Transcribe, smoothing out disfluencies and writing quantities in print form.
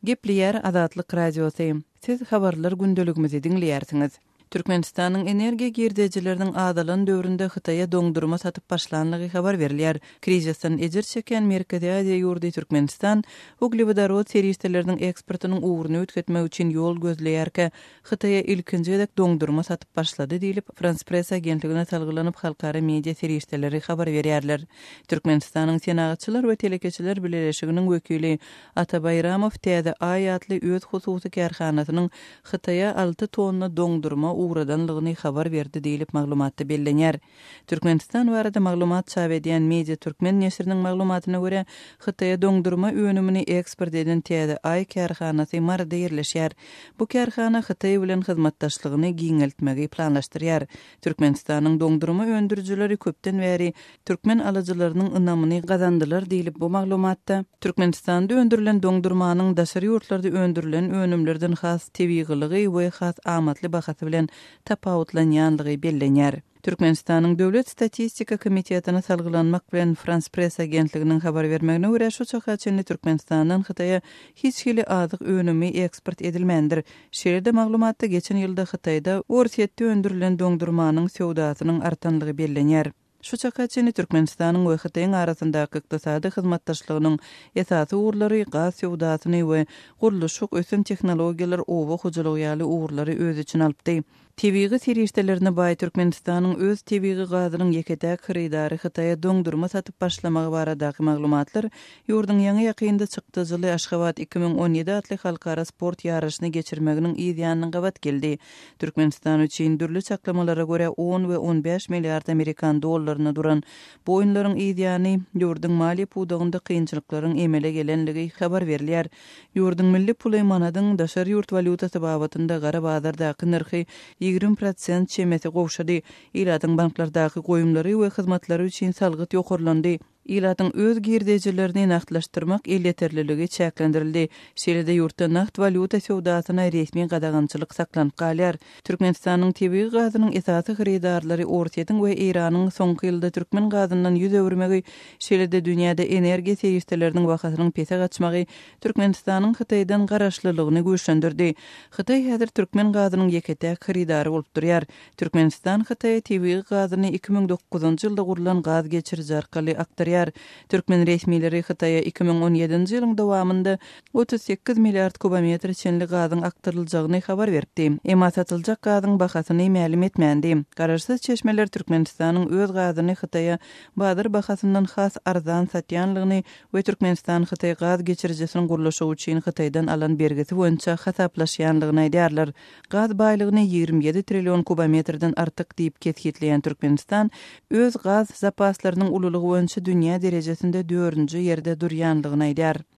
Gepleýär Azatlyk Radiosy. Siz habarlar gündeligimizi diňleýärsiňiz. Türkmenistanyň energiýa girdejileriniň azalan döwründe Hytaýa doňdurma satyp başlanlygy habar berilýär. Krizisden ejir çekýän Merkezi Aziýa ýurdy Türkmenistan uglewodorod serişdeleriniň eksportynyň ugruny üýtgetmek üçin ýol gözleýärkä, Hytaýa ilkinji gezek doňdurma satyp başlady diýlip, Frans Press agentligine salgylanyp halkara media serişdeleri habar berýärler. Türkmenistanyň Senagatçylar we telekeçiler bileleşiginiň wekili Ata Baýramow Täze Aý atly öz hususy kärhanasynyň Hytaýa alty tonna doňdurma ugradanlygyny habar berdi diýlip maglumatda bellenýär. Türkmenistan barada maglumat çap edýän Media Türkmen neşiriniň maglumatyna görä, Hytaýa doňdurma önümini eksport eden Täze Aý kärhanasy Maryda ýerleşýär. Bu kärhana Hytaý bilen hyzmatdaşlygyny giňeltmegi planlaşdyrýar. Türkmenistanyň doňdurma öndürijileri köpden bäri türkmen alyjylarynyň ynamyny gazandylar diýlip bu maglumatda, Türkmenistanda öndürilen doňdurmanyň daşary ýurtlarda öndürilen önümlerden has tebigylygy we has amatly bahasy bilen tapawutlanýanlygy bellenýär. Türkmenistanyň Döwlet statistika komitetine salgylanmak bilen Frans Press agentliginiň habar bermegine görä, şu çaka çenli Türkmenistandan Hytaýa hiç hili azyk önümi eksport edilmändir. Şeýle-de maglumatda geçen ýylda Hytaýda Orsýetde öndürilen doňdurmanyň söwdasynyň artanlygy bellenýär. Şu çaka çenli Türkmenistanyň we Hytaýyň arasyndaky ykdysady hyzmatdaşlygynyň esasy ugurlary gaz söwdasyny we gurluşyk, ösen tehnologiýalar, oba hojalygy ýaly ugurlary öz içine alypdy. Tebigy serişdelerine baý Türkmenistanyň öz tebigy gazynyň ýeke-täk hyrydary Hytaýa doňdurma satyp başlamagy baradaky maglumatlar ýurduň ýaňy-ýakynda çykdajyly Aşgabat 2017 atly halkara sport ýaryşyny geçirmeginiň yz ýanyna gabat geldi. Türkmenistan üçin dürli çaklamalara görä on we on bäş milliard amerikan dollaryna duran bu oýunlaryň yz ýany ýurduň maliýe pudagynda kynçylyklaryň emele gelenligi habar berilýär. Ýurduň milli puly manadyň daşary ýurt walýutasy babatynda gara bazardaky nyrhy 20 prosent çemesi gowşady. Ilatyň banklardaky goýumlary we hyzmatlary üçin salgyt ýokarlandy. Ilatyň öz girdejilerini nagtlaşdyrmak elýeterliligi çäklendirildi. Şeýle-de ýurtda nagt walýuta söwdasyna resmi gadagançylyk saklanyp galýar. Türkmenistanyň tebigy gazynyň esasy hyrydarlary Orsýetiň we Eýranyň soňky ýylda türkmen gazyndan ýüz öwürmegi, şeýle-de dünýäde energiýa serişdeleriniň bahasynyň pese gaçmagy Türkmenistanyň Hytaýdan garaşlylygyny güýçlendirdi. Hytaý häzir türkmen gazynyň ýeke-täk hyrydary bolup durýar. Türkmenistan Hytaýa tebigy gazyny 2009-njy ýylda gurlan gaz geçiriji arkaly akdyrýar. Türkmen resmileri Hytaýa 2017-nji ýylyň dowamynda 38 milliard kubometre çenli gazyň akdyryljagyny habar beripdi. Emma satyljak gazyň bahasyny mälim etmändi. Garaşsyz çeşmeler Türkmenistanyň öz gazyny Hytaýa bazar bahasyndan has arzan satýanlygyny we Türkmenistan-Hytaý gaz geçirijisiniň gurluşygy üçin Hytaýdan alan bergisi boýunça hasaplaşýanlygyny aýdýarlar. Gaz baýlygyny 27 trillion kubometrden artyk diýip kesgitleýän Türkmenistan öz gaz zapaslarynyň ululygy boýunça dünýä derejesinde dördünji ýerde durýanlygyny aýdýar.